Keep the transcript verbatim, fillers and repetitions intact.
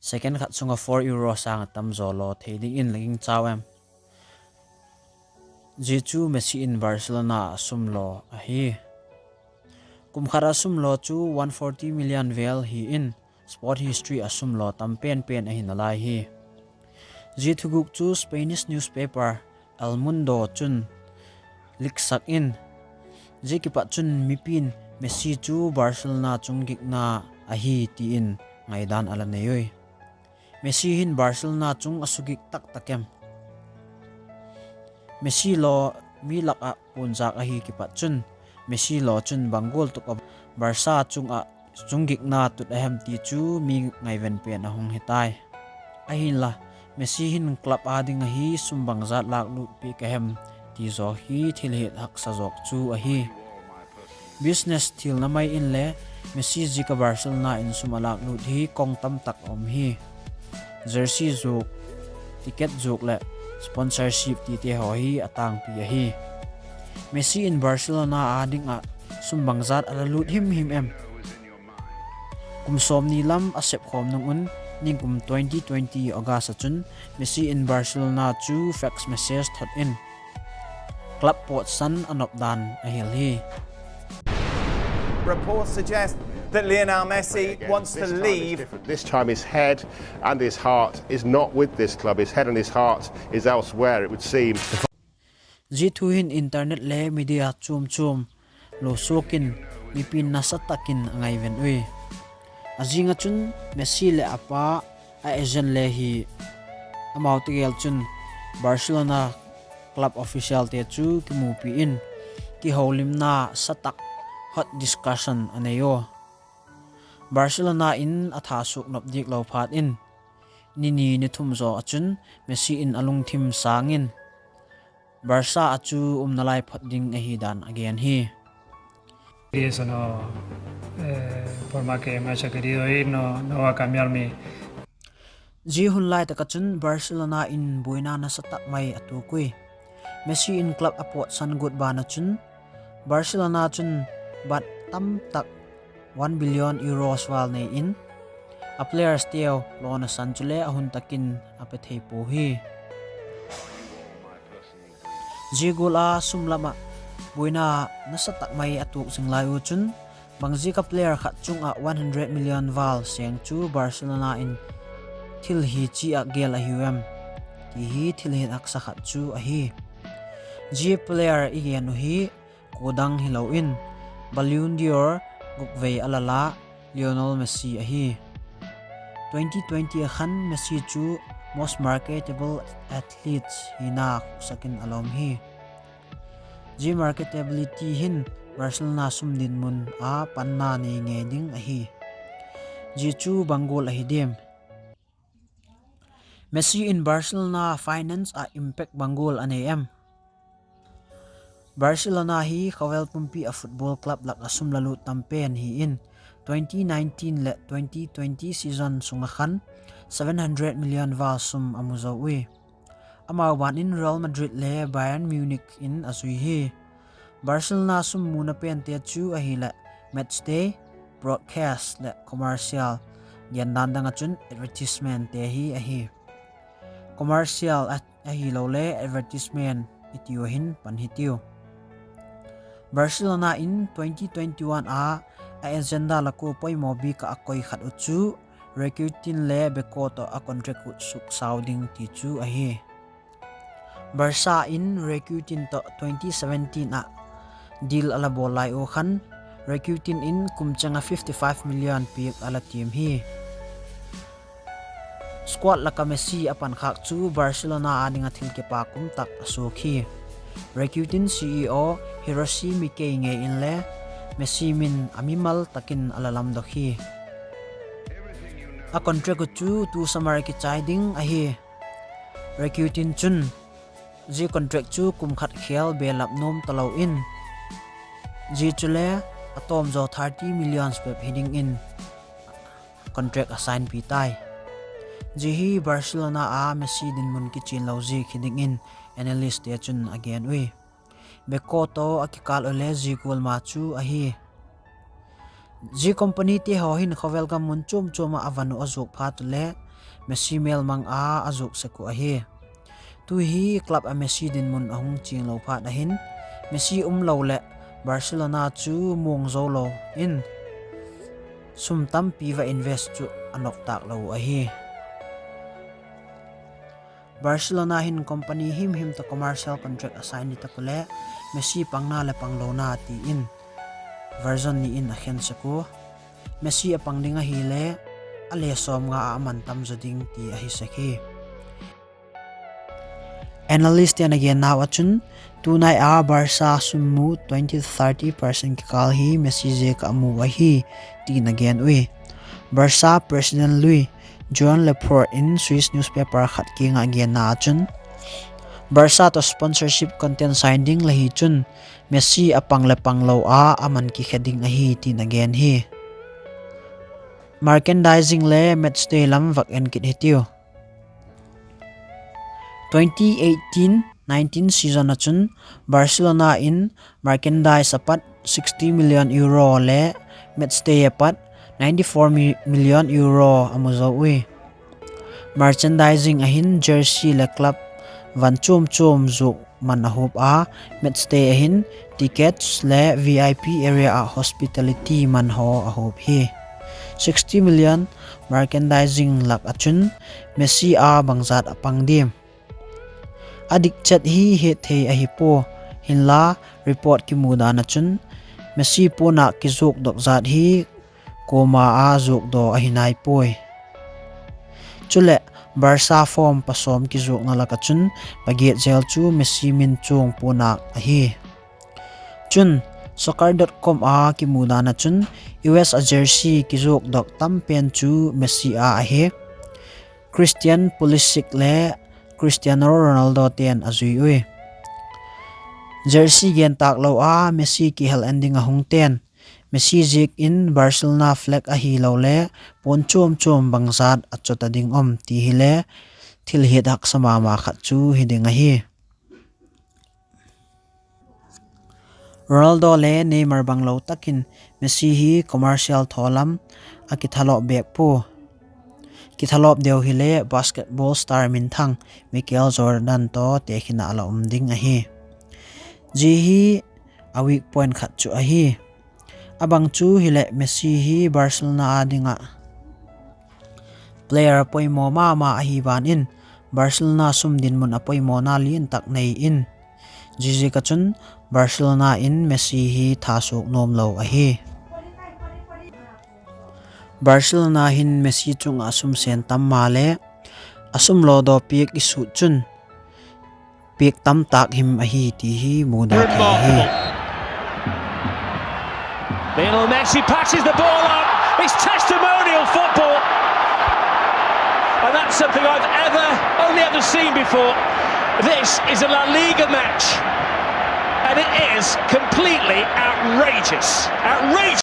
second khat sung ah four euro sâng a tam zaw law thei dingin la gingchau em? Zia chu Messi in Barcelona a sum law ahi. Kum khat a sum law chu one forty million vel hi in, sport history a sum law tam pen pen ahi nalai hi. Zia thuguk chu Spanish newspaper El Mundo chun leak sak in, zia kipat chun mipi'n Messi chu Barcelona chung gikna ahi ti in ngaidan a la nei ui. Messi hin Barcelona chung a sugik tak tak em? Messi law mi lak ah puanzak ahi kipat chun, Messi law chun bang gual tuk a Barca chung ah chung gikna tut a hem ti chu mi ngaiven pen a hung hi tai. Ahinla, Messi hin club â ding ahi sum bangzat lâklut piak a hem ti zaw hi thil het haksa zawk chu ahi. Business thilna mai inle Messi ziak a Barcelona in sum a lâklut hi kong tam tak a um hi. Jersey zuak, ticket zuak leh sponsorship tite haw hi a tângpi ahi. Messi in Barcelona â ding ah sum bangzat a la lût him him em? Kum sawmni lam a sepkhawm nung un, ningkum twenty twenty August ah chun Messi in Barcelona chu fax message thot in club pawtsan a nop dan a hil hi. Reports suggest that Lionel Messi wants to leave. This time his head and his heart is not with this club. His head and his heart is elsewhere, it would seem. Zia thu hin internet le media chuam chuam lo suak in, mipi'n nasa tak in a ngaiven ui. A zing ah chun Messi leh a pa, a agent le hi, amau tegel chun Barcelona club officialte chu kimupi in, kiholimna sa tak, hot discussion a nei ua. Barcelona in a thasuak nop diak lo phat in, ni ni ni thum zaw ah chun Messi in a lungthim sâng in Barca ah chu umna lai phot ding ahi dan a gen hi. Zia hun lai tak ah chun Barcelona in buaina nasa tak mai a tuak ui. Messi in club a pawtsan gut ban ah chun Barcelona chun bat tam tak one billion euros val nei in, a playersteu lawn a san chule a hun tak in a pe thei pua hi. Zia gual a sum lam ah buaina nasa tak mai a tuak zing lai u chun, bangziak a player khat chung ah one hundred million val seng chu Barcelona in thil hi chi ah gel ahiu em, ti hi thil het haksa khat chu ahi. Zia player i gen uh hi kua dang hilo in, Ballon d'Or guk vei a la la Lionel Messi ahi. Twenty twenty a khan Messi chu most marketable athletes hina khuksak in a la um hi. Zia marketability hin Barcelona sum dinmun a panna nei ngei ding ahi. Zia chu bang gual ahi diam? Messi in Barcelona finance ah impact bang gual a nei em? Barcelona hi khawvel pumpi a football club lak ah sum la lut tam pen hi in, twenty nineteen leh twenty twenty season sung ah khan seven hundred million val sum a mu zo ui. Amau ban in Real Madrid le Bayern Munich in a zui hi. Barcelona sum muna pente chu ahileh match day, broadcast leh commercial, gendan dang ah chun advertisementte hi ahi. Commercial ahilole advertisement i tiu a hin pan hitiu. Barcelona in twenty twenty-one a a agenda lak ua poimaw bik ah a koi khat uh chu Rakitin le Beko tawh a contract uh suksau ding ti chu ahi. Barca in Rakitin tawh twenty seventeen ah deal a la bawl lai ua khan, Rakitin in kum cheng ah fifty five million piak a la tiam hi. Squad lak ah Messi a pankhâk chu Barcelona â ding ah thil kipak um tak a suak hi. Rakitin CEO Hiroshi Mikei ngei inle Messi min a mimal tak in a la lamdok hi. A contract uh chu tu summer ah kichai ding ahi. Rakitin chun zia contract chu kum khat khêl belap nuam talo in, zia chule a tawm zaw thirty million bep hi dingin contract a signpi tai. Zia hi Barcelona a Messi dinmun kichian lo ziak hi dingin analystte chun a gen ui. Beko tawh a kikâl ule zia gual ma chu ahi. Zia companyte haw hin khawvel gam mun chuam chuam ah a van uh a zuak phat ule Messi mêlmang a a zuak sek uh ahi. Tu hi club ah Messi dinmun a hung chianglo phat ahin, Messi umlo leh Barcelona chu muang zo lo in, sum tampi va invest chu a nop tâk lo uh ahi. Barcelona hin company himhim tawh commercial contract a sign ni tak ule, Messi pangna leh panglona ti in version ni in a khen sek ua. Messi a pang ding ahile, a le sawmnga ah a man tam zaw ding ti ahi sek hi. Analystte'n a gennau ah chun, tunai a Barca sum mu twenty to thirty percent kikâl hi Messi ziak ah a mu ahi, ti'n a gen ui. Barca president lui Joan Laporta in Swiss newspaper khat kiang ah a genna ah chun, Barca tawh sponsorship contract sign ding la hi chun, Messi a pang leh panglo a a man kikhe ding ahi, ti'n a gen hi. Merchandising le matchday lam vak en kit hitiu. Twenty eighteen nineteen season ah chun Barcelona in merchandise a pat sixty million euro le matchday a pat ninety-four million euro a mu zo ui. Merchandising ah hin jersey leh club van chuam chuam zuak man a hup a, matchday ah hin tickets le V I P area ah hospitality man haw a hup hi. Sixty million merchandising lak ah chun Messi a bangzat a pang diam? A dik chet hi hiat thei ahi pua, hinla report kimu dan ah chun Messi puanâk kizuakdok zat hi kuama a zuakdaw ahi nai puai. Chuleh, Barca form pasawm kizuakna lak ah chun pagiat zel chu Messi min chuang puanâk ahi. Chun, soccer dot com a kimu dan ah chun U S a jersey kizuakdok tam pen chu Messi a ahi. Christian Pulisic le Cristiano Ronaldo te'n a zui ui. Jersey gen tâk lo a Messi kihel en ding a hung te'n, Messi ziak in Barcelona flag ahilole puan chuam chuam bangzat a chawt a ding um ti hile thil hiat haksa ma ma khat chu hi ding ahi. Ronaldo le Neymar banglo tak in Messi hi commercial thaw lam a kithalawp bêk pua. Kithalawp deu hile basketball star minthang Michael Jordan tawh tekhin ah a la um ding ahi. Zia hi a weak point khat chu ahi. A bang chu hileh Messi hi Barcelona â ding ah player a poimaw ma ma ahi ban in, Barcelona sum dinmun a poimawna lian tak nei in, ziaziak ah chun Barcelona in Messi hi thasuak nuam lo ahi. Barcelona hin Messi chung ah sum sen tam maleh, a sum lawdaw piak i sut chun piak tam tâk him ahi ti hi muda thei ahi. Lionel Messi passes the ball on. It's testimonial football. And that's something I've ever, only ever seen before. This is a La Liga match. And it is completely outrageous. Outrageous.